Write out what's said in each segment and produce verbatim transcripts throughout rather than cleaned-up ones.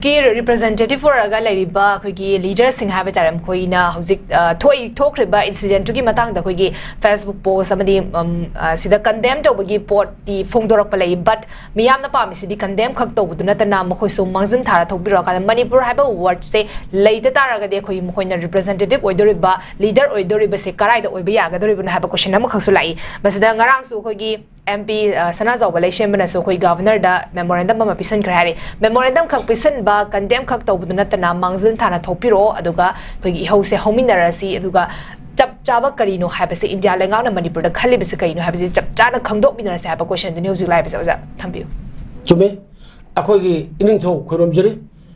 ꯀꯤ ꯔꯤꯄ꯭ꯔꯖꯦꯟꯇꯦꯇꯤꯚ ꯑꯣꯏꯔꯒ ꯂꯩꯔꯤꯕ ꯑꯩꯈꯣꯏꯒꯤ ꯂꯤꯗꯔꯁꯤꯡ ꯍꯥꯏꯕ ꯇꯥꯔꯦ, ꯃꯈꯣꯏꯅ ꯍꯧꯖꯤꯛ, ꯑ, ꯊꯣꯛꯏ-, ꯊꯣꯛꯈ꯭ꯔꯤꯕ ꯏꯟꯁꯤꯗꯦꯟꯠꯇꯨꯒꯤ ꯃꯇꯥꯡꯗ ꯑꯩꯈꯣꯏꯒꯤ ꯐꯦꯁꯕꯨꯛ ꯄꯣꯁ ꯑꯃꯗꯤ, ꯎꯝ, ꯑ, ꯁꯤꯗ ꯀꯟꯗꯦꯝ ꯇꯧꯕꯒꯤ ꯄꯣꯠꯇꯤ ꯐꯣꯡꯗꯣꯔꯛꯄ ꯂꯩ, ꯕꯠ ꯃꯤꯌꯥꯝꯅ ꯄꯥꯝꯃꯤꯁꯤꯗꯤ ꯀꯟꯗꯦꯝ ꯈꯛ ꯇꯧꯕꯗꯨ ꯅꯠꯇꯅ ꯃꯈꯣꯏꯁꯨ ꯃꯥꯡꯖꯤꯟ ꯊꯥꯔ ꯊꯣꯛꯄꯤꯔꯛꯑꯀꯥꯟꯗ ꯃꯅꯤꯄꯨꯔ ꯍꯥꯏꯕ ꯋꯥꯔꯗꯁꯦ ꯂꯩꯇ ꯇꯥꯔꯒꯗꯤ ꯑꯩꯈꯣꯏ ꯃꯈꯣꯏꯅ ꯔꯤꯄ꯭ꯔꯖꯦꯟꯇꯦꯇꯤꯚ ꯑꯣꯏꯗꯣꯔꯤꯕ, ꯂꯤꯗꯔ ꯑꯣꯏꯗꯣꯔꯤꯕꯁꯦ ꯀꯔꯥꯏꯗ ꯑꯣꯏꯕ ꯌꯥꯒꯗꯣꯔꯤꯕꯅꯣ ꯍꯥꯏꯕ ꯀꯣꯏꯁꯟ ꯑꯃꯈꯛꯁꯨ ꯂꯥꯛꯏ꯫ ꯃꯁꯤꯗ ꯉꯔꯥꯡꯁꯨ ꯑꯩꯈꯣꯏꯒꯤ ꯑꯦꯝ ꯄꯤ, ꯑ, ꯁꯅꯥꯖꯥꯎꯕ ꯂꯩꯁꯦꯝꯕꯅꯁꯨ ꯑꯩꯈꯣꯏ ꯒꯚꯔꯅꯔꯗ ꯃꯦꯃꯣꯔꯦꯟꯗꯝ ꯑꯃ ꯄꯤꯁꯟꯈ꯭ꯔꯦ ꯍꯥꯏꯔꯤ꯫ ꯃꯦꯃꯣꯔꯦꯟꯗꯝ ꯈꯛ ꯄꯤꯁꯟꯕ, ꯀꯟꯗꯦꯝ ꯈꯛ ꯇꯧꯕꯗꯨ ꯅꯠꯇꯅ ꯃꯥꯡꯖꯤꯜ ꯊꯥꯅ ꯊꯣꯛꯄꯤꯔꯛꯑꯣ, ꯑꯗꯨꯒ ꯑꯩꯈꯣꯏꯒꯤ ꯏꯍꯧꯁꯦ ꯍꯧꯃꯤꯟꯅꯔꯁꯤ, ꯑꯗꯨꯒ ꯆꯞ ꯆꯥꯕ ꯀꯔꯤꯅꯣ ꯍꯥꯏꯕꯁꯦ, ꯏꯟꯗꯤꯌꯥ ꯂꯩꯉꯥꯛꯅ ꯃꯅꯤꯄꯨꯔꯗ ꯈꯜꯂꯤꯕꯁꯦ ꯀꯔꯤꯅꯣ ꯍꯥꯏꯕꯁꯦ ꯆꯞ ꯆꯥꯅ ꯈꯪꯗꯣꯛꯃꯤꯟꯅꯔꯁꯤ ꯍꯥꯏꯕ ꯀꯣꯏꯁꯟꯗꯨꯅꯤ ꯍꯧꯖꯤꯛ ꯂꯥꯛꯏꯕꯁꯦ꯫ ꯑꯣꯖꯥ, ꯊꯝꯕꯤꯌꯨ꯫ ꯆꯨꯝꯃꯤ꯫ ꯑꯩꯈꯣꯏꯒꯤ ꯏꯅꯤꯡꯊꯧ ꯈꯣꯏꯔꯣꯝꯖꯔꯤ꯫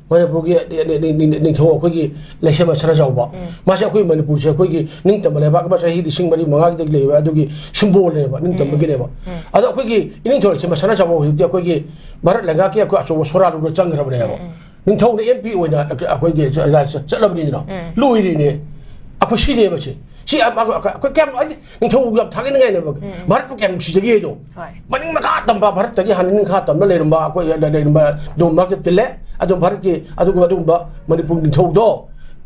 ꯃꯅꯤꯄꯨꯔꯒꯤ ꯅꯤ-, ꯅꯤ-, ꯅꯤ-, ꯅꯤ-, ꯅꯤꯡꯊꯧ ꯑꯩꯈꯣꯏꯒꯤ ꯂꯩꯁꯦꯝꯕ ꯁꯅꯥꯖꯥꯎꯕ꯫ ꯎꯝ꯫ ꯃꯥꯁꯦ ꯑꯩꯈꯣꯏ ꯃꯅꯤꯄꯨꯔꯁꯦ ꯑꯩꯈꯣꯏꯒꯤ ꯅꯤꯡꯇꯝꯕ ꯂꯩꯕꯥꯛ ꯑꯃ ꯆꯍꯤ ꯂꯤꯁꯤꯡ ꯃꯔꯤ ꯃꯉꯥꯒꯤꯗꯒꯤ ꯂꯩꯕ ꯑꯗꯨꯒꯤ ꯁꯤꯝꯕꯣꯜꯅꯦꯕ, ꯅꯤꯡꯇꯝꯕꯒꯤꯅꯦꯕ꯫ ꯎꯝ꯫ ꯑꯗꯣ ꯑꯩꯈꯣꯏꯒꯤ ꯏꯅꯤꯡꯊꯧ ꯂꯩꯁꯦꯝꯕ ꯁꯅꯥꯖꯥꯎꯕ ꯍꯧꯖꯤꯛꯇꯤ ꯑꯩꯈꯣꯏꯒꯤ ꯚꯥꯔꯠ ꯂꯩꯉꯥꯛꯀꯤ ꯑꯩꯈꯣꯏ ꯑꯆꯧꯕ ꯁꯣꯔꯥꯗꯨꯗ ꯆꯪꯈ꯭ꯔꯕꯅꯦꯕ꯫ ꯎꯝ, ꯎꯝ꯫ ꯅꯤꯡꯊꯧꯅ ꯑꯦꯝ ꯄꯤ ꯑꯣꯏꯅ ꯑꯩꯈꯣꯏꯒꯤ ꯆꯠꯂꯕꯅꯤꯗꯅ꯫ ꯎꯝ꯫ ꯂꯣꯏꯔꯤꯅꯦ꯫ ꯑꯩꯈꯣꯏ ꯁꯤꯅꯦꯕ ꯁꯤ꯫ ꯁꯤ ꯑꯩꯈꯣꯏ ꯀꯌꯥꯝ ꯍꯥꯏꯗꯤ ꯅꯤꯡꯊꯧ ꯌꯥꯝ ꯊꯥꯒꯠꯅꯤꯡꯉꯥꯏꯅꯦꯕ꯫ ꯎꯝ꯫ ꯚꯥꯔꯠꯄꯨ ꯀꯌꯥꯝ ꯅꯨꯡꯁꯤꯖꯒꯦꯗꯣ꯫ ꯍꯣꯏ꯫ ꯃꯅꯤꯡ ꯃꯈꯥ ꯇꯝꯕ, ꯚꯥꯔꯠꯇꯒꯤ ꯍꯥꯟꯅ ꯅꯤꯡꯈꯥ ꯇꯝꯕ ꯂꯩꯔꯝꯕ ꯑꯩꯈꯣꯏ ꯂꯩꯔꯝꯕ ꯑꯗꯨꯒꯨꯝꯕ ꯃꯔꯛꯇ ꯇꯤꯜꯂꯦ꯫ ꯑꯗꯨꯝ ꯚꯥꯔꯠꯀꯤ ꯑꯗꯨꯒꯨꯝꯕ, ꯑꯗꯨꯒꯨꯝꯕ ꯃꯅꯤꯄꯨꯔ ꯅꯤꯡꯊꯧꯗꯣ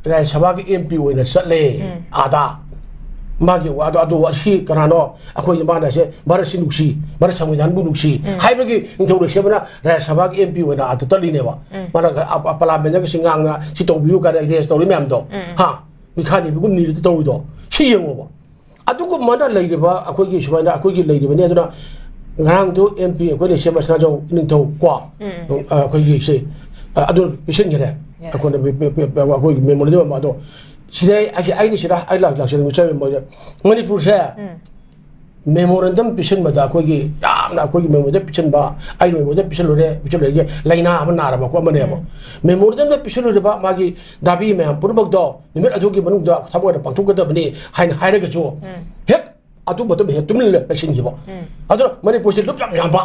ꯔꯥꯖ꯭ꯌ ꯁꯚꯥꯒꯤ ꯑꯦꯝ ꯄꯤ ꯑꯣꯏꯅ ꯆꯠꯂꯦ꯫ ꯎꯝ꯫ ꯑꯥꯗ꯫ ꯃꯥꯒꯤ ꯋꯥꯗꯣ, ꯑꯗꯨ ꯑꯁꯤ ꯀꯅꯥꯅꯣ? ꯑꯩꯈꯣꯏ ꯃꯥꯅ ꯁꯦ ꯚꯥꯔꯠꯁꯤ ꯅꯨꯡꯁꯤ, ꯚꯥꯔꯠ ꯁꯪꯕꯤꯙꯥꯟꯕꯨ ꯅꯨꯡꯁꯤ ꯎꯝ꯫ ꯍꯥꯏꯕꯒꯤ ꯅꯤꯡꯊꯧ ꯂꯩꯁꯦꯝꯕꯅ ꯔꯥꯖ꯭ꯌ ꯁꯚꯥꯒꯤ ꯑꯦꯝ ꯄꯤ ꯑꯣꯏꯅ ꯑꯥꯗ ꯆꯠꯂꯤꯅꯦꯕ꯫ ꯎꯝ꯫ ꯃꯥꯅ ꯑ-, ꯑ-, ꯄꯥꯔꯂꯤꯌꯥꯃꯦꯟꯗꯒ ꯁꯤ ꯉꯥꯡꯅ ꯁꯤ ꯇꯧꯕꯤꯌꯨ ꯀꯥꯏꯅ ꯑꯦꯔꯦꯟꯖ ꯇꯧꯔꯤ ꯃꯌꯥꯝꯗꯣ꯫ ꯎꯝ꯫ ꯍꯥ? ꯃꯤꯈꯥ ꯅꯤꯕꯒꯨꯝ ꯅꯤꯔꯗꯤ ꯇꯧꯔꯤꯗꯣ꯫ ꯁꯤ ꯌꯦꯡꯉꯣꯕ꯫ ꯑꯗꯨꯒꯨꯝꯕꯅ ꯂꯩꯔꯤꯕ ꯑꯩꯈꯣꯏꯒꯤ ꯁꯨꯃꯥꯏꯅ ꯑꯩꯈꯣꯏꯒꯤ ꯂꯩꯔꯤꯕꯅꯤ꯫ ꯑꯗꯨꯅ ꯉꯔꯥꯡꯗꯨ ꯑꯦꯝ ꯄꯤ ꯑꯩꯈꯣꯏ ꯂꯩꯁꯦꯝꯕ ꯁꯅꯥꯖꯥꯎ ꯅꯤꯡꯊꯧ ꯀꯣ, ꯎꯝ꯫ ꯑ, ꯑꯩꯈꯣꯏꯒꯤ ꯁꯦ, ꯑ, ꯑꯗꯨ ꯄꯤꯁꯤꯟꯈ꯭ꯔꯦ꯫ Yes꯫ ꯑꯩꯈꯣꯏꯅ ꯄꯤ-, ꯄꯤ-, ꯄꯤ-, ꯑꯩꯈꯣꯏꯒꯤ ꯃꯦꯃꯣꯔꯦꯟꯗꯝ ꯑꯃ꯫ ꯑꯗꯣ ꯁꯤꯗ ꯑꯩ, ꯑꯩ, ꯑꯩꯅ ꯁꯤꯗ ꯑꯩ ꯂꯥꯛ-, ꯂꯥꯛꯆꯅꯤꯡꯕ ꯆꯠꯂꯦ ꯃꯣꯏꯗ꯫ ꯃꯅꯤꯄꯨꯔꯁꯦ ꯎꯝ꯫ ꯃꯦꯃꯣꯔꯦꯟꯗꯝ ꯄꯤꯁꯤꯟꯕꯗ ꯑꯩꯈꯣꯏꯒꯤ ꯌꯥꯝꯅ ꯑꯩꯈꯣꯏꯒꯤ ꯃꯦꯃꯣꯔꯦꯟꯗꯝ ꯄꯤꯁꯤꯟꯕ, ꯑꯩ ꯃꯦꯃꯣꯔꯦꯟꯗꯝ ꯄꯤꯁꯤꯜꯂꯨꯔꯦ, ꯄꯤꯁꯤꯜꯂꯨꯔꯦ, ꯂꯥꯏꯅꯥ ꯑꯃ ꯅꯥꯔꯕ ꯑꯩꯈꯣꯏ ꯑꯃꯅꯦꯕ꯫ ꯎꯝ꯫ ꯃꯦꯃꯣꯔꯦꯟꯗꯝꯗ ꯄꯤꯁꯤꯜꯂꯨꯔꯤꯕ ꯃꯥꯒꯤ ꯗꯥꯕꯤ ꯃꯌꯥꯝ ꯄꯨꯝꯅꯃꯛꯇꯣ ꯅꯨꯃꯤꯠ ꯑꯗꯨꯒꯤ ꯃꯅꯨꯡꯗ ꯊꯕꯛ ꯑꯣꯏꯅ ꯄꯥꯡꯊꯣꯛꯀꯗꯕꯅꯤ ꯍꯥꯏꯅ ꯍꯥꯏꯔꯒꯁꯨ, ꯎꯝ꯫ ꯍꯦꯛ ꯑꯗꯨ ꯃꯇꯝ ꯍꯦꯛ ꯇꯨꯃꯤꯟꯅ ꯂꯩꯁꯤꯟꯈꯤꯕ꯫ ꯎꯝ꯫ ꯑꯗꯨꯅ ꯃꯅꯤꯄꯨꯔꯁꯦ ꯂꯨꯞ ꯌꯥꯝ ꯌꯥꯝꯕ꯫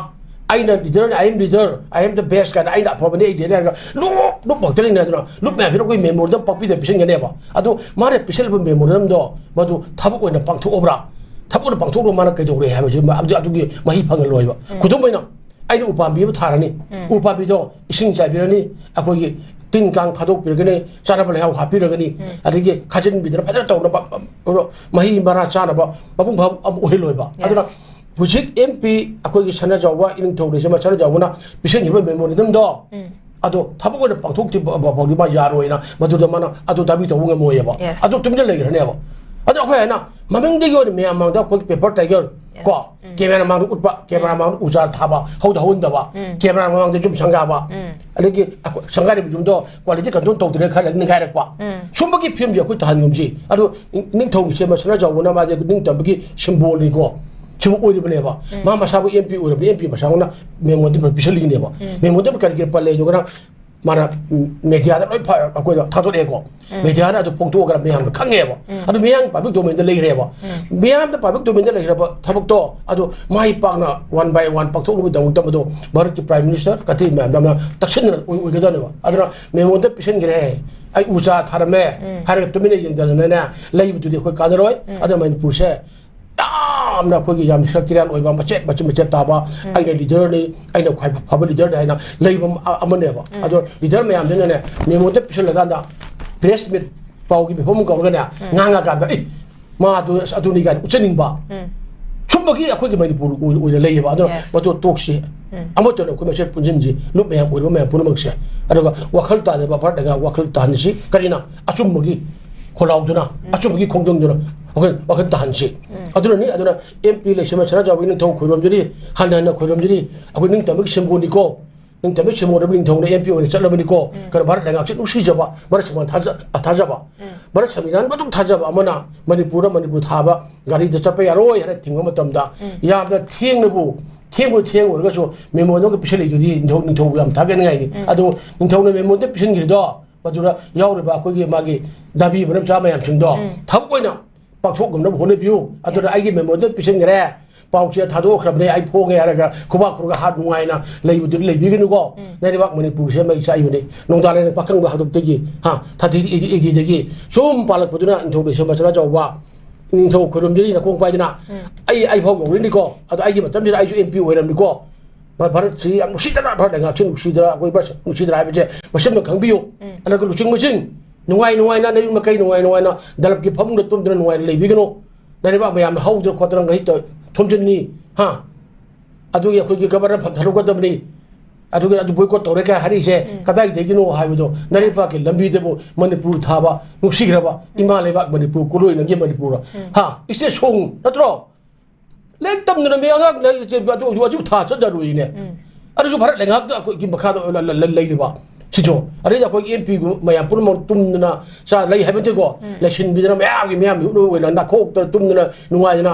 ꯑꯩꯅ leader, I am leader, I am the best ꯀꯥꯏꯅ, "ꯑꯩꯅ ꯑꯐꯕꯅꯤ, ꯑꯩ leader" ꯍꯥꯏꯔꯒ ꯂꯨꯞ, ꯂꯨꯞ ꯉꯥꯛꯇꯅꯤꯅꯦ꯫ ꯑꯗꯨꯅ ꯂꯨꯞ ꯃꯌꯥꯝꯁꯤꯅ ꯑꯩꯈꯣꯏ ꯃꯦꯃꯣꯔꯦꯟꯗꯝ ꯄꯥꯛꯄꯤꯗ ꯄꯤꯁꯤꯟꯒꯅꯦꯕ꯫ ꯑꯗꯣ ꯃꯥꯅ ꯄꯤꯁꯤꯜꯂꯤꯕ ꯃꯦꯃꯣꯔꯦꯟꯗꯝꯗꯣ ꯃꯗꯨ ꯊꯕꯛ ꯑꯣꯏꯅ ꯄꯥꯡꯊꯣꯛꯑꯕ꯭ꯔꯥ? ꯊꯕꯛ ꯑꯣꯏꯅ ꯄꯥꯡꯊꯣꯛꯂꯒ ꯃꯥꯅ ꯀꯩꯗꯧꯔꯦ ꯍꯥꯏꯕꯁꯤ ꯃ-, ꯑꯗꯨ-, ꯑꯗꯨꯒꯤ ꯃꯍꯩ ꯐꯪꯍꯜꯂꯣꯏꯕ꯫ ꯎꯝ꯫ ꯈꯨꯗꯝ ꯑꯣꯏꯅ, ꯑꯩꯅ ꯎꯄꯥꯝꯕꯤ ꯑꯃ ꯊꯥꯔꯅꯤ, ꯎꯄꯥꯝꯕꯤꯗꯣ ꯏꯁꯤꯡ ꯆꯥꯏꯕꯤꯔꯅꯤ, ꯑꯩꯈꯣꯏꯒꯤ ꯇꯤꯟ ꯀꯥꯡ ꯊꯥꯗꯣꯛꯄꯤꯔꯒꯅꯤ, ꯆꯥꯅꯕ ꯂꯩꯍꯥꯎ ꯍꯥꯞꯄꯤꯔꯒꯅꯤ, ꯑꯗꯒꯤ ꯈꯥꯖꯤꯟꯕꯤꯗꯅ ꯐꯖꯅ ꯇꯧꯅꯕ, ꯃꯍꯩ ꯃꯔꯥ ꯆꯥꯅꯕ ꯃꯄꯨꯡ ꯐꯥꯕ ꯑꯃ ꯑꯣꯏꯍꯜꯂꯣꯏꯕ꯫ ꯑꯗꯨꯅ ꯍꯧꯖꯤꯛ ꯑꯦꯝ ꯄꯤ ꯑꯩꯈꯣꯏꯒꯤ ꯁꯅꯥꯖꯥꯎꯕ ꯏꯅꯤꯡꯊꯧ ꯂꯩꯁꯦꯝꯕ ꯁꯅꯥꯖꯥꯎꯕꯅ ꯄꯤꯁꯤꯟꯈꯤꯕ memorandum ꯗꯣ, ꯑꯗꯣ ꯊꯕꯛ ꯑꯣꯏꯅ ꯄꯥꯡꯊꯣꯛꯇ꯭ꯔꯤ ꯐꯥꯎꯗꯤ ꯃꯥ ꯌꯥꯔꯣꯏꯅ, ꯃꯗꯨꯗ ꯃꯥꯅ ꯑꯗꯨ ꯗꯥꯕꯤ ꯇꯧꯕ ꯉꯝꯃꯣꯏꯑꯕ꯫ ꯑꯗꯨ ꯇꯨꯃꯤꯟꯅ ꯂꯩꯈ꯭ꯔꯅꯦꯕ꯫ ꯑꯗꯣ ꯑꯩꯈꯣꯏ ꯍꯥꯏꯅ ꯃꯃꯤꯡꯗꯒꯤ ꯑꯣꯏꯅ ꯃꯌꯥꯝ ꯃꯥꯡꯗ ꯑꯩꯈꯣꯏ paper tiger ꯀꯣ, camera ꯃꯥꯡꯗ ꯎꯠꯄ, camera ꯃꯥꯡꯗ ꯎꯖꯥꯔ ꯊꯥꯕ, ꯍꯧꯗ ꯍꯧꯍꯟꯗꯕ, camera ꯃꯃꯥꯡꯗ ꯌꯨꯝ ꯁꯪꯒꯥꯕ, ꯑꯗꯒꯤ ꯑꯩꯈꯣꯏ ꯁꯪꯒꯥꯔꯤꯕ ꯌꯨꯝꯗꯣ quality control ꯇꯧꯗ꯭ꯔꯦ ꯈꯜꯂꯒ ꯅꯤꯡꯈꯥꯏꯔꯛꯄ꯫ ꯁꯨꯝꯕꯒꯤ ꯐꯤꯕꯝꯁꯦ ꯑꯩꯈꯣꯏ ꯇꯥꯍꯟꯒꯨꯝꯁꯤ꯫ ꯑꯗꯣ ꯅꯤꯡ-, ꯅꯤꯡꯊꯧ ꯂꯩꯁꯦꯝꯕ ꯁꯅꯥꯖꯥꯎꯕꯅ ꯃꯥꯗꯤ ꯅꯤꯡꯇꯝꯕꯒꯤ symbol ꯅꯤꯀꯣ꯫ ꯁꯤꯕꯨ ꯑꯣꯏꯔꯤꯕꯅꯦꯕ꯫ ꯃꯥ ꯃꯁꯥꯕꯨ ꯑꯦꯝ ꯄꯤ ꯑꯣꯏꯔꯕꯅꯤ, ꯑꯦꯝ ꯄꯤ ꯃꯁꯥꯉꯣꯟꯗ memorandum ꯄꯤꯁꯜꯂꯤꯅꯦꯕ꯫ Memorandum ꯀꯔꯤ ꯀꯔꯤ ꯄꯜꯂꯦ ꯑꯗꯨꯒꯅ ꯃꯥꯅ media ꯗ ꯂꯣꯏ ꯐ-, ꯑꯩꯈꯣꯏꯗ ꯊꯥꯗꯣꯔꯛꯑꯦꯀꯣ꯫ Media ꯅ ꯑꯗꯨ ꯐꯣꯡꯗꯣꯛꯑꯒ ꯃꯌꯥꯝꯅ ꯈꯪꯉꯦꯕ꯫ ꯑꯗꯨ ꯃꯤꯌꯥꯝ public domain ꯗ ꯂꯩꯈ꯭ꯔꯦꯕ꯫ ꯃꯤꯌꯥꯝꯗ public domain ꯗ ꯂꯩꯈ꯭ꯔꯕ ꯊꯕꯛꯇꯣ ꯑꯗꯨ ꯃꯥꯏ ꯄꯥꯛꯅ one by one ꯄꯥꯡꯊꯣꯛꯅꯕꯒꯤꯗꯃꯛꯇ ꯃꯗꯨ ꯚꯥꯔꯠꯀꯤ Prime Minister ꯀꯇꯤ ꯃꯌꯥꯝꯅ ꯇꯛꯁꯤꯟꯅ ꯑꯣꯏ-, ꯑꯣꯏꯒꯗꯕꯅꯦꯕ꯫ ꯑꯗꯨꯅ memorandum ꯄꯤꯁꯟꯈ꯭ꯔꯦ, ꯑꯩ ꯎ ꯆꯥ ꯊꯥꯔꯝꯃꯦ ꯍꯥꯏꯔꯒ ꯇꯨꯃꯤꯟꯅ ꯌꯦꯡꯗꯅꯅꯦ ꯂꯩꯕꯗꯨꯗꯤ ꯑꯩꯈꯣꯏ ꯀꯥꯟꯅꯔꯣꯏ꯫ ꯑꯗꯨꯅ ꯃꯅꯤꯄꯨꯔꯁꯦ ꯌꯥꯝꯅ ꯑꯩꯈꯣꯏꯒꯤ ꯌꯥꯝꯅ sectarian ꯑꯣꯏꯕ, ꯃꯆꯦꯠ ꯃꯆꯦꯠ ꯃꯆꯦꯠ ꯇꯥꯕ, "ꯑꯩꯅ leader ꯅꯤ, ꯑꯩꯅ ꯈ꯭ꯋꯥꯏ ꯐꯕ leader ꯅꯤ" ꯍꯥꯏꯅ ꯂꯩꯕ ꯑꯃ-, ꯑꯃꯅꯦꯕ꯫ ꯑꯗꯣ leader ꯃꯌꯥꯝꯗꯨꯅꯅꯦ memorandum ꯄꯤꯁꯜꯂꯀꯥꯟꯗ press meet ꯄꯥꯎꯒꯤ ꯃꯤꯐꯝ ꯑꯃ ꯀꯧꯔꯒꯅꯦ ꯉꯥꯡꯉꯀꯥꯟꯗ, "ꯑꯦ, ꯃꯥ ꯑꯗꯨ, ꯑꯁ, ꯑꯗꯨꯅꯤ" ꯀꯥꯏꯅ ꯎꯠꯆꯅꯤꯡꯕ ꯁꯨꯝꯕꯒꯤ ꯑꯩꯈꯣꯏꯒꯤ ꯃꯅꯤꯄꯨꯔ ꯑꯣꯏ-, ꯑꯣꯏꯅ ꯂꯩꯌꯦꯕ꯫ ꯑꯗꯨꯅ ꯃꯗꯨ ꯇꯣꯛꯁꯤ꯫ ꯑꯃꯠꯇꯅ ꯑꯩꯈꯣꯏ ꯃꯁꯦꯟ ꯄꯨꯟꯁꯤꯟꯁꯤ, ꯂꯨꯞ ꯃꯌꯥꯝ ꯑꯣꯏꯔꯤꯕ ꯃꯌꯥꯝ ꯄꯨꯝꯅꯃꯛꯁꯦ꯫ ꯑꯗꯨꯒ ꯋꯥꯈꯜ ꯇꯥꯗꯕ ꯚꯥꯔꯠ ꯂꯩꯉꯥꯛ ꯋꯥꯈꯜ ꯇꯥꯍꯟꯁꯤ꯫ ꯀꯔꯤꯅ? ꯑꯆꯨꯝꯕꯒꯤ ꯈꯣꯜꯂꯥꯎꯗꯨꯅ, ꯑꯆꯨꯝꯕꯒꯤ ꯈꯣꯡꯖꯪꯗꯨꯅ ꯋꯥꯈꯜ, ꯋꯥꯈꯜ ꯇꯥꯍꯟꯁꯤ꯫ ꯑꯗꯨꯅꯅꯤ, ꯑꯗꯨꯅ ꯑꯦꯝ ꯄꯤ ꯂꯩꯁꯦꯝꯕ ꯁꯅꯥꯖꯥꯎꯕ ꯏꯅꯤꯡꯊꯧ ꯈꯣꯏꯔꯣꯝꯖꯔꯤ, ꯍꯟꯅ ꯍꯟꯅ ꯈꯣꯏꯔꯣꯝꯖꯔꯤ꯫ ꯑꯩꯈꯣꯏ ꯅꯤꯡꯇꯝꯕꯒꯤ symbol ꯅꯤꯀꯣ꯫ ꯅꯤꯡꯇꯝꯕꯒꯤ symbol ꯑꯣꯏꯔꯕ ꯅꯤꯡꯊꯧꯅ ꯑꯦꯝ ꯄꯤ ꯑꯣꯏꯅ ꯆꯠꯂꯕꯅꯤꯀꯣ꯫ ꯀꯩꯅꯣ, ꯚꯥꯔꯠ ꯂꯩꯉꯥꯛꯁꯦ ꯅꯨꯡꯁꯤꯖꯕ, ꯚꯥꯔꯠ ꯁꯪꯕꯤꯙꯥꯟ ꯊꯥꯖ-, ꯊꯥꯖꯕ, ꯚꯥꯔꯠ ꯁꯪꯕꯤꯙꯥꯟ ꯃꯇꯨꯡ ꯊꯥꯖꯕ ꯑꯃꯅ ꯃꯅꯤꯄꯨꯔꯗ ꯃꯅꯤꯄꯨꯔ ꯊꯥꯕ ꯒꯥꯔꯤꯗ ꯆꯠꯄ ꯌꯥꯔꯣꯏ ꯍꯥꯏꯅ ꯊꯤꯡꯕ ꯃꯇꯝꯗ, ꯌꯥꯝꯅ ꯊꯦꯡꯅꯕꯨ, ꯊꯦꯡꯕꯨ ꯊꯦꯡꯉꯨꯔꯒꯁꯨ memorandum ꯄꯤꯁꯜꯂꯛꯏꯗꯨꯗꯤ ꯅꯤꯡꯊꯧ, ꯅꯤꯡꯊꯧꯕꯨ ꯌꯥꯝ ꯊꯥꯒꯠꯅꯤꯡꯉꯥꯏꯅꯤ꯫ ꯑꯗꯨ ꯅꯤꯡꯊꯧꯅ memorandum ꯄꯤꯁꯤꯟꯈ꯭ꯔꯤꯗꯣ, ꯃꯗꯨꯗ ꯌꯥꯎꯔꯤꯕ ꯑꯩꯈꯣꯏꯒꯤ ꯃꯥꯒꯤ ꯗꯥꯕꯤ ꯃꯅꯝꯆꯥ ꯃꯌꯥꯝꯁꯤꯡꯗꯣ ꯊꯕꯛ ꯑꯣꯏꯅ ꯄꯥꯡꯊꯣꯛ ꯉꯝꯅꯕ ꯍꯣꯠꯅꯕꯤꯌꯨ꯫ ꯑꯗꯨꯅ ꯑꯩꯒꯤ memorandum ꯄꯤꯁꯤꯟꯈ꯭ꯔꯦ, ꯄꯥꯎꯆꯦ ꯊꯥꯗꯣꯛꯈ꯭ꯔꯕꯅꯦ, ꯑꯩ ꯐꯣꯡꯉꯦ ꯍꯥꯏꯔꯒ ꯈꯨꯕꯥꯛ ꯈꯨꯔꯒ ꯍꯥꯠ ꯅꯨꯡꯉꯥꯏꯅ ꯂꯩꯕꯗꯨꯗꯤ ꯂꯩꯕꯤꯒꯅꯨꯀꯣ꯫ ꯂꯩꯔꯤꯕꯥꯛ ꯃꯅꯤꯄꯨꯔꯁꯦ ꯃꯩ ꯆꯥꯛꯏꯕꯅꯤ꯫ ꯅꯣꯡꯗꯥ ꯂꯩꯔꯥꯛ ꯄꯥꯈꯪꯕ ꯍꯥꯛꯇꯛꯇꯒꯤ, ꯍꯥ, thirty eighty, eighty ꯗꯒꯤ ꯁꯨꯝ ꯄꯥꯜꯂꯛꯄꯗꯨꯅ ꯅꯤꯡꯊꯧ ꯂꯩꯁꯦꯝꯕ ꯁꯅꯥꯖꯥꯎꯕ, ꯅꯤꯡꯊꯧ ꯈꯣꯏꯔꯣꯝꯖꯔꯤ ꯅꯀꯣꯡ ꯄꯥꯏꯗꯅ ꯑꯩ, ꯑꯩ ꯐꯥꯎ ꯌꯧꯔꯤꯅꯤꯀꯣ꯫ ꯑꯗꯣ ꯑꯩꯒꯤ ꯃꯇꯝꯁꯤꯗ ꯑꯩꯁꯨ ꯑꯦꯝ ꯄꯤ ꯑꯣꯏꯔꯝꯅꯤꯀꯣ꯫ ꯚꯥꯔꯠꯁꯤ ꯌꯥꯝ ꯅꯨꯡꯁꯤꯗꯅ, ꯚꯥꯔꯠ ꯂꯩꯉꯥꯛꯁꯤ ꯅꯨꯡꯁꯤꯗꯅ, ꯑꯩꯈꯣꯏ ꯚꯥꯔꯠꯁꯤ ꯅꯨꯡꯁꯤꯗꯅ ꯍꯥꯏꯕꯁꯦ ꯃꯁꯤ ꯑꯃ ꯈꯪꯕꯤꯌꯨ꯫ ꯑꯗꯨꯒ ꯂꯨꯆꯤꯡꯕꯁꯤꯡ, ꯅꯨꯡꯉꯥꯏ ꯅꯨꯡꯉꯥꯏꯅ, ꯅꯌꯨꯝ ꯃꯀꯩ ꯅꯨꯡꯉꯥꯏ ꯅꯨꯡꯉꯥꯏꯅ ꯗꯂꯞꯀꯤ ꯐꯃꯨꯡꯗ ꯇꯨꯝꯗꯅ ꯅꯨꯡꯉꯥꯏꯅ ꯂꯩꯕꯤꯒꯅꯨ꯫ ꯅꯔꯩꯕꯥꯛ ꯃꯌꯥꯝꯅ ꯍꯧꯗꯅ ꯈꯣꯠꯇꯅ ꯉꯁꯤ ꯇꯧ-, ꯊꯣꯝꯖꯤꯟꯅꯤ, ꯍꯥ? ꯑꯗꯨꯒꯤ ꯑꯩꯈꯣꯏꯒꯤ ꯒꯕꯔꯅꯔ ꯐꯝ ꯊꯥꯗꯣꯛꯀꯗꯕꯅꯤ꯫ ꯑꯗꯨꯒ ꯑꯗꯨ ꯕꯣꯏꯀꯣꯠ ꯇꯧꯔꯦ ꯀꯥꯏ ꯍꯥꯏꯔꯤꯁꯦ ꯀꯗꯥꯏꯗꯒꯤꯅꯣ ꯍꯥꯏꯕꯗꯣ, ꯅꯔꯩꯕꯥꯛꯀꯤ ꯂꯝꯕꯤꯗꯕꯨ ꯃꯅꯤꯄꯨꯔ ꯊꯥꯕ, ꯅꯨꯡꯁꯤꯈ꯭ꯔꯕ ꯏꯃꯥ ꯂꯩꯕꯥꯛ ꯃꯅꯤꯄꯨꯔ, ꯀꯣꯂꯣꯏꯅꯒꯤ ꯃꯅꯤꯄꯨꯔ, ꯍꯥ? ꯏꯁꯇꯦꯠ ꯁꯣꯡ ꯅꯠꯇ꯭ꯔꯣ? ꯂꯥꯏꯔꯤꯛ ꯇꯝꯗꯅ ꯃꯤ ꯑꯉꯥꯡ ꯂꯥꯏꯔꯤꯛ ꯑꯗꯨ, ꯑꯗꯨ, ꯑꯗꯨ ꯊꯥ ꯆꯠꯅꯔꯨꯏꯅꯦ꯫ ꯑꯗꯨꯁꯨ ꯚꯥꯔꯠ ꯂꯩꯉꯥꯛꯇ ꯑꯩꯈꯣꯏꯒꯤ ꯃꯈꯥꯗ ꯂ-, ꯂ-, ꯂ-, ꯂꯩꯔꯤꯕ ꯁꯤꯁꯨ꯫ ꯑꯗꯩꯗꯤ ꯑꯩꯈꯣꯏꯒꯤ ꯑꯦꯝ ꯄꯤ ꯃꯌꯥꯝ ꯄꯨꯝꯅꯃꯛ ꯇꯨꯝꯗꯅ ꯆꯥ ꯂꯩ ꯍꯥꯏꯕ ꯅꯠꯇꯦꯀꯣ꯫ ꯂꯩꯁꯤꯟꯕꯤꯗꯅ ꯃꯌꯥꯝꯒꯤ, ꯃꯌꯥꯝꯒꯤ ꯎꯠꯅ ꯑꯣꯏꯅ ꯅꯥꯈꯣꯛꯇꯅ ꯇꯨꯝꯗꯅ ꯅꯨꯡꯉꯥꯏꯗꯅ,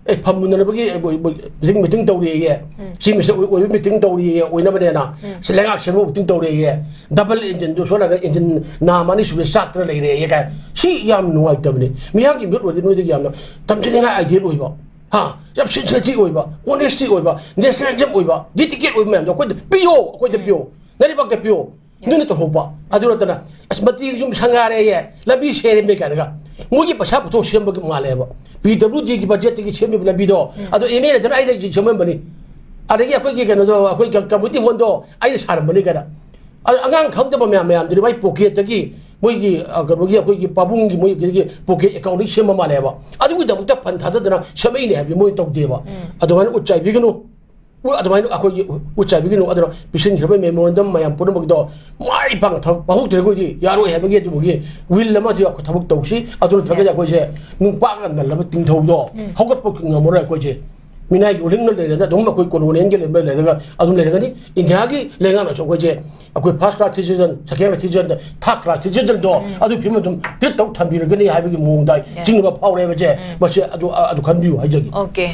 ꯑꯦ, ꯐꯝꯃꯨꯟꯅꯅꯕꯒꯤ, ꯑꯦ, ꯃꯣꯏ, ꯃꯣꯏ meeting, meeting ꯇꯧꯔꯤꯌꯦ꯫ Chief Minister ꯑꯣꯏ-, ꯑꯣꯏꯕ meeting ꯇꯧꯔꯤꯌꯦ, ꯑꯣꯏꯅꯕꯅꯦꯅ꯫ ꯁꯤ ꯂꯩꯉꯥꯛ ꯁꯦꯝꯕ meeting ꯇꯧꯔꯤꯌꯦ꯫ Double engine ꯗꯨ ꯁꯣꯜꯂꯒ engine ꯅꯥꯝ ꯑꯅꯤ ꯁꯨꯕ ꯆꯥꯛꯇꯅ ꯂꯩꯔꯦꯌꯦ ꯀꯥꯏ꯫ ꯁꯤ ꯌꯥꯝ ꯅꯨꯡꯉꯥꯏꯇꯕꯅꯤ꯫ ꯃꯤꯌꯥꯝꯒꯤ ꯃꯤꯍꯨꯠ ꯑꯣꯏꯔꯗꯤ ꯅꯣꯏꯗꯒꯤ ꯌꯥꯝꯅ ꯇꯝꯖꯅꯤꯡꯉꯥꯏ ideal ꯑꯣꯏꯕ꯫ ꯍꯥ? ꯌꯥꯝ sincerity ꯑꯣꯏꯕ, honesty ꯑꯣꯏꯕ, nationalism ꯑꯣꯏꯕ, dedicate ꯑꯣꯏꯕ ꯃꯌꯥꯝꯗꯣ ꯑꯩꯈꯣꯏꯗ ꯄꯤꯌꯣ, ꯑꯩꯈꯣꯏꯗ ꯄꯤꯌꯣ, ꯅꯔꯩꯕꯥꯛꯇ ꯄꯤꯌꯣ꯫ ꯅꯣꯏꯅ ꯇꯧꯍꯧꯕ꯫ ꯑꯗꯨ ꯅꯠꯇꯅ, "ꯑꯁ, ꯃꯟꯇ꯭ꯔꯤ ꯌꯨꯝ ꯁꯪꯒꯥꯔꯦꯌꯦ, ꯂꯝꯕꯤ ꯁꯦꯔꯦꯃꯦ" ꯀꯥꯏꯅꯒ ꯃꯣꯏꯒꯤ ꯄꯩꯁꯥ ꯄꯨꯊꯣꯛ ꯁꯦꯝꯕꯒꯤ ꯃꯥꯜꯂꯦꯕ꯫ ꯄꯤ ꯗꯕ꯭ꯂꯤꯎ ꯗꯤꯒꯤ ꯕꯖꯦꯠꯇꯒꯤ ꯁꯦꯝꯃꯤꯕ ꯂꯝꯕꯤꯗꯣ, ꯑꯗꯣ ꯑꯦꯝ ꯑꯦꯜ ꯑꯦꯗꯨꯅ ꯑꯩꯅ ꯁꯦꯝꯍꯟꯕꯅꯤ, ꯑꯗꯒꯤ ꯑꯩꯈꯣꯏꯒꯤ ꯀꯩꯅꯣꯗꯣ, ꯑꯩꯈꯣꯏ ꯀ-, community hall ꯗꯣ ꯑꯩꯅ ꯁꯥꯔꯝꯕꯅꯤ ꯀꯥꯏꯅ꯫ ꯑꯗꯣ ꯑꯉꯥꯡ ꯈꯪꯗꯕ ꯃꯌꯥꯝ, ꯃꯌꯥꯝꯗꯨꯗꯤ ꯃꯥꯏ pocket ꯇꯒꯤ, ꯃꯣꯏꯒꯤ, ꯑ, ꯀꯩꯅꯣꯒꯤ, ꯑꯩꯈꯣꯏꯒꯤ ꯄꯥꯕꯨꯡꯒꯤ ꯃꯣꯏꯒꯤ pocket account ꯗꯒꯤ ꯁꯦꯝꯕ ꯃꯥꯜꯂꯦꯕ꯫ ꯑꯗꯨꯒꯤꯗꯃꯛꯇ fund ꯊꯥꯗꯗꯅ ꯁꯦꯝꯃꯛꯏꯅꯦ ꯍꯥꯏꯕꯗꯤ ꯃꯣꯏ ꯇꯧꯗꯦꯕ꯫ ꯑꯗꯨꯃꯥꯏꯅ ꯎꯠ ꯆꯥꯏꯕꯤꯒꯅꯨ꯫ ꯎ-, ꯑꯗꯨꯃꯥꯏꯅ ꯑꯩꯈꯣꯏꯒꯤ ꯎ-, ꯎꯠ ꯆꯥꯏꯕꯤꯒꯅꯨ꯫ ꯑꯗꯨꯅ ꯄꯤꯁꯤꯟꯈ꯭ꯔꯕ memorandum ꯃꯌꯥꯝ ꯄꯨꯝꯅꯃꯛꯇꯣ ꯃꯥꯏ ꯄꯥꯛꯅ ꯊꯕꯛ ꯄꯥꯡꯊꯣꯛꯇ꯭ꯔꯒꯗꯤ ꯌꯥꯔꯣꯏ ꯍꯥꯏꯕꯒꯤ ꯑꯗꯨꯒꯤ will ꯑꯃꯗꯤ ꯑꯩꯈꯣꯏ ꯊꯕꯛ ꯇꯧꯁꯤ꯫ ꯑꯗꯨ ꯅꯠꯇ꯭ꯔꯒꯗꯤ ꯑꯩꯈꯣꯏꯁꯦ ꯅꯨꯡꯄꯥꯛꯅ ꯅꯜꯂꯕ ꯇꯤꯡꯊꯧꯗꯣ ꯍꯧꯒꯠꯄ ꯉꯝꯃꯔꯣꯏ ꯑꯩꯈꯣꯏꯁꯦ꯫ ꯃꯤꯅꯥꯏꯒꯤ ꯎꯂꯤꯡꯅ ꯂꯩꯔꯒ ꯑꯗꯨꯝ ꯑꯩꯈꯣꯏ colonial ꯒꯤ ꯂꯩꯔꯒ ꯑꯗꯨꯝ ꯂꯩꯔꯒꯅꯤ꯫ ꯏꯟꯗꯤꯌꯥꯒꯤ ꯂꯩꯉꯥꯛꯅꯁꯨ ꯑꯩꯈꯣꯏꯁꯦ, ꯑꯩꯈꯣꯏ first class citizen, second class citizen, third class citizen ꯗꯣ ꯑꯗꯨ ꯐꯤꯕꯝ ꯑꯗꯨꯝ treat ꯇꯧ ꯊꯝꯕꯤꯔꯒꯅꯤ ꯍꯥꯏꯕꯒꯤ ꯃꯑꯣꯡꯗ ꯆꯤꯡꯅꯕ ꯐꯥꯎꯔꯦ ꯍꯥꯏꯕꯁꯦ꯫ ꯃꯁꯤ ꯑꯗꯨ, ꯑꯗꯨ ꯈꯟꯕꯤꯌꯨ ꯍꯥꯏꯖꯒꯦ꯫ Okay꯫